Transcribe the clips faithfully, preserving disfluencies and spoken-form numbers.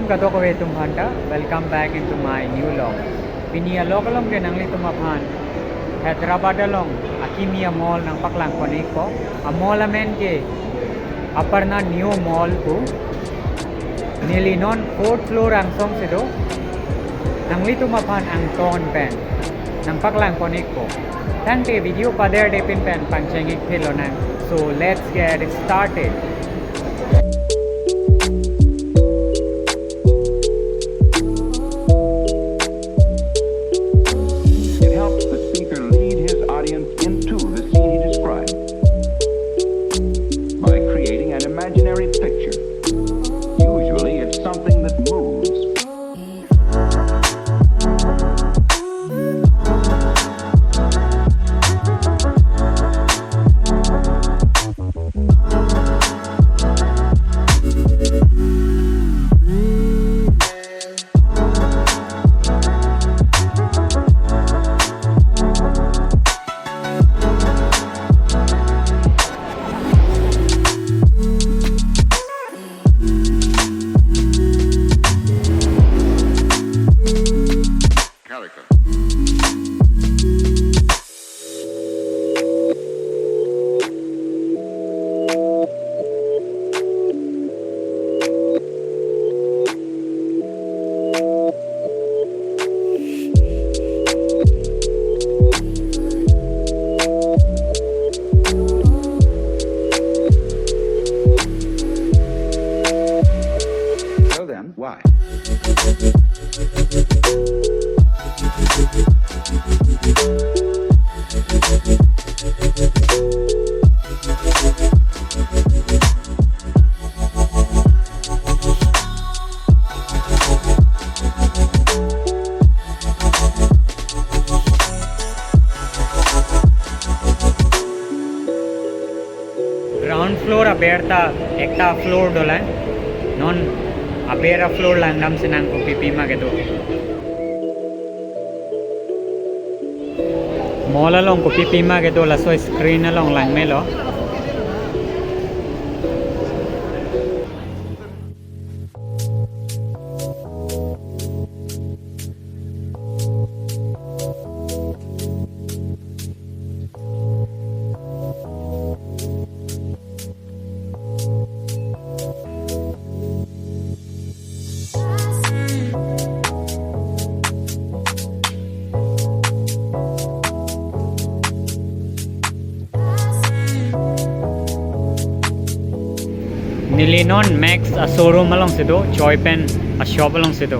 Kadokave atum aphanta, welcome back into my new vlog. Pini a-vlog along ke nanglitum aphan Hyderabad along akimi a-mall nangpaklang pon-ikpo. A-mall amen ke Aparna Neo Mall pu. Neli non fourth floor angsong si do. Nanglitum aphan angton pen nangpaklang pon-ikpo. Tangte video paderdepin pen pangcheng-ik phit lonang. So let's get started. It helps the speaker lead his audience into the scene he described by creating an imaginary picture. Usually, it's something that moves. Calico. Well then, why? Ground floor aber ta ekta floor dolang. Non aber a-floor langdamsinang, kopi pima kedo. Mall along kopi pima kedo laso screen along langmelo. Neli non Max a-showroom along si do, choi pen a-shop along si do.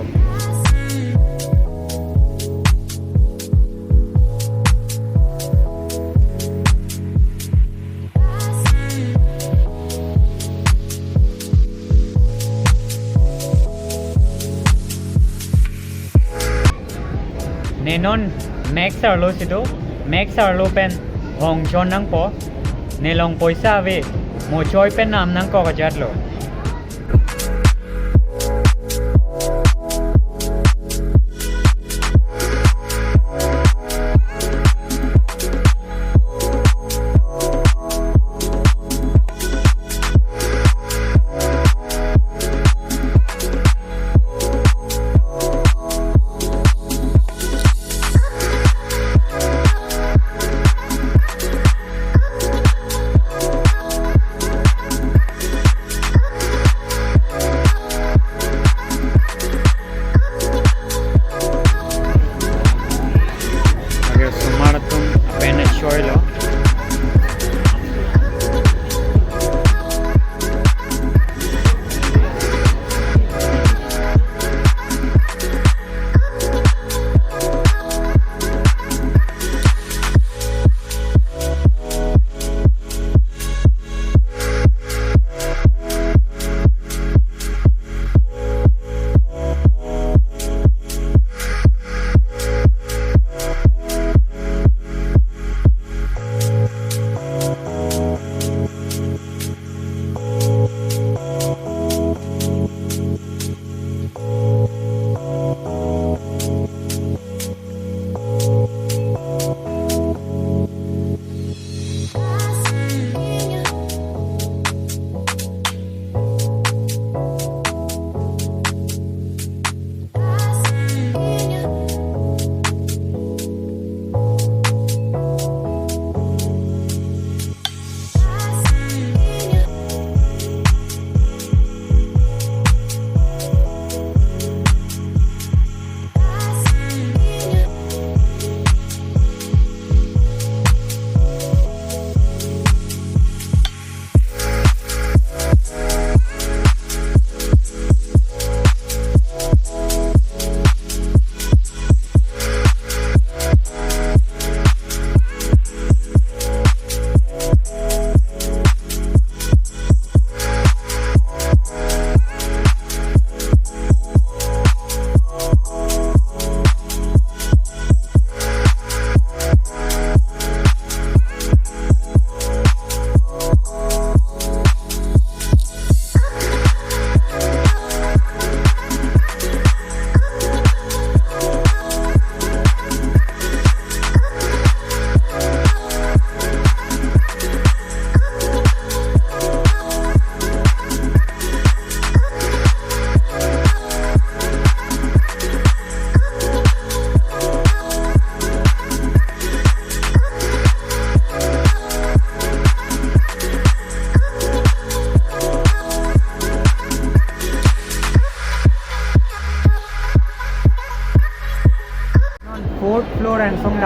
Ne non Max arlo si do, Max arlo pen hong chon nangpo, ne along poisa ave, mo choi pen nam nangkok ajat lo.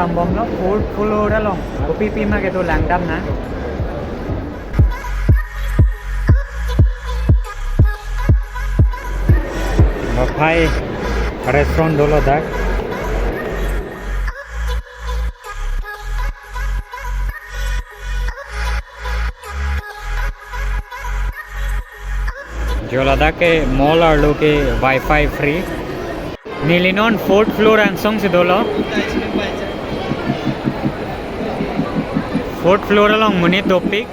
Ambomlo fourth floor along kopi pima kedo langdamnang. Baphai restaurant dolo dak. Jo ladak ke mall arlo ke wifi free. Neli non fourth floor angsong si dolo. Fourth floor along monit dopik.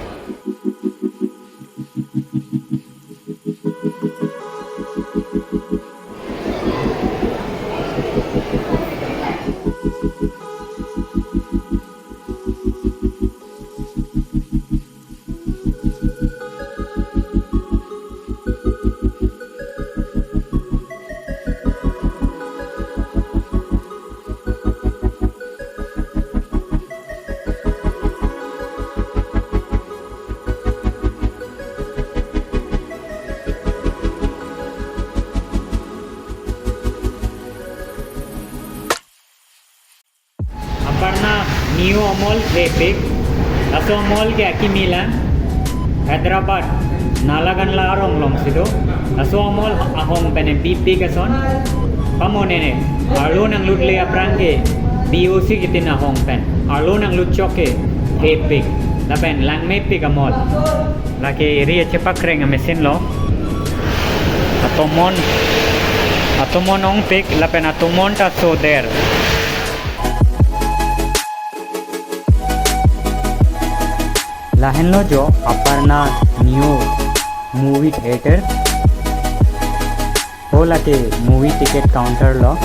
Aparna new amol thepik. Laso amol ke akimi lang Hyderabad Nalaganla arong along si do. Laso amol ahong pen bipik ason. Pamonene, arlo nanglutle aphrang ke B O C kitin ahong pen. Arlo nanglut chok ke thepik. Lapen langmepik amol. Lake ri chepakreng amachine lo. Atomon, atomon ongpik lapen atomon ta soder. Lahenlo jo Aparna new movie theater. Ho lake movie ticket counter lo.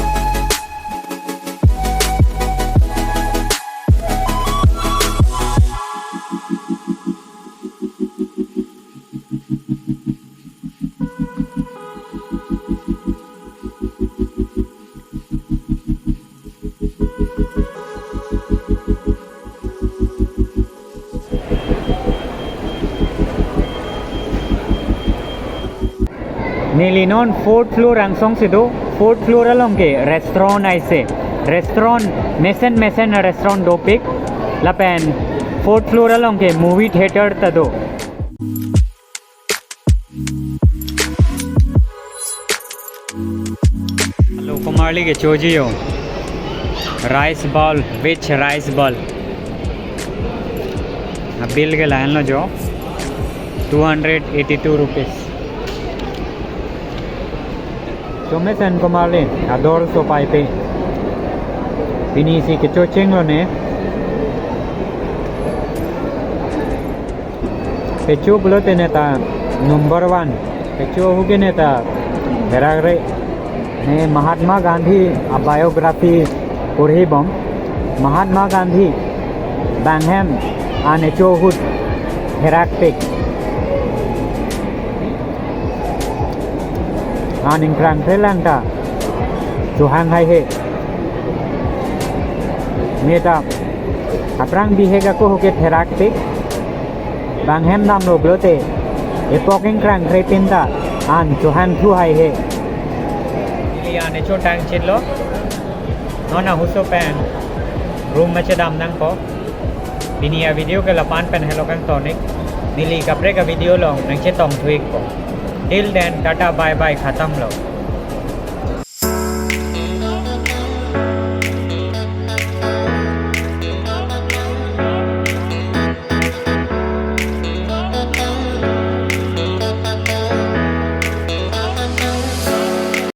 Neli non fourth floor angsong si do, fourth floor along ke restaurant aise. Restaurant mesen mesen restaurant dopik. Lapen fourth floor along ke movie theater ta do. Hello, komarli kechoji ho. Rice bowl, veg rice bowl. Abill ke lahenlo jo. Two hundred eighty-two rupees. Chomesen komarli, ador so paipe. Pini si kechocheng lone. Pecho pulote neta number one. Pecho ahut ke neta therakre. Ne Mahatma Gandhi a-biography porhibom. Mahatma Gandhi bang hem an echo ahut therakpik. An ingkrangkre lang ta chohang haihe. Neta aphrang bihek ako ahut ke therakpik. Bang hem damlo pulote epok ingkrangkre pin ta an chohangthu haihe. Neli an echo tangchitlo. Non ahutso pen room ma chedam nangpo. Pini a-video ke lapu-an pen helo kangtonik. Neli kaprek a-video along nangchetongthu-ikpo. Till then, tata bye bye khatam lo.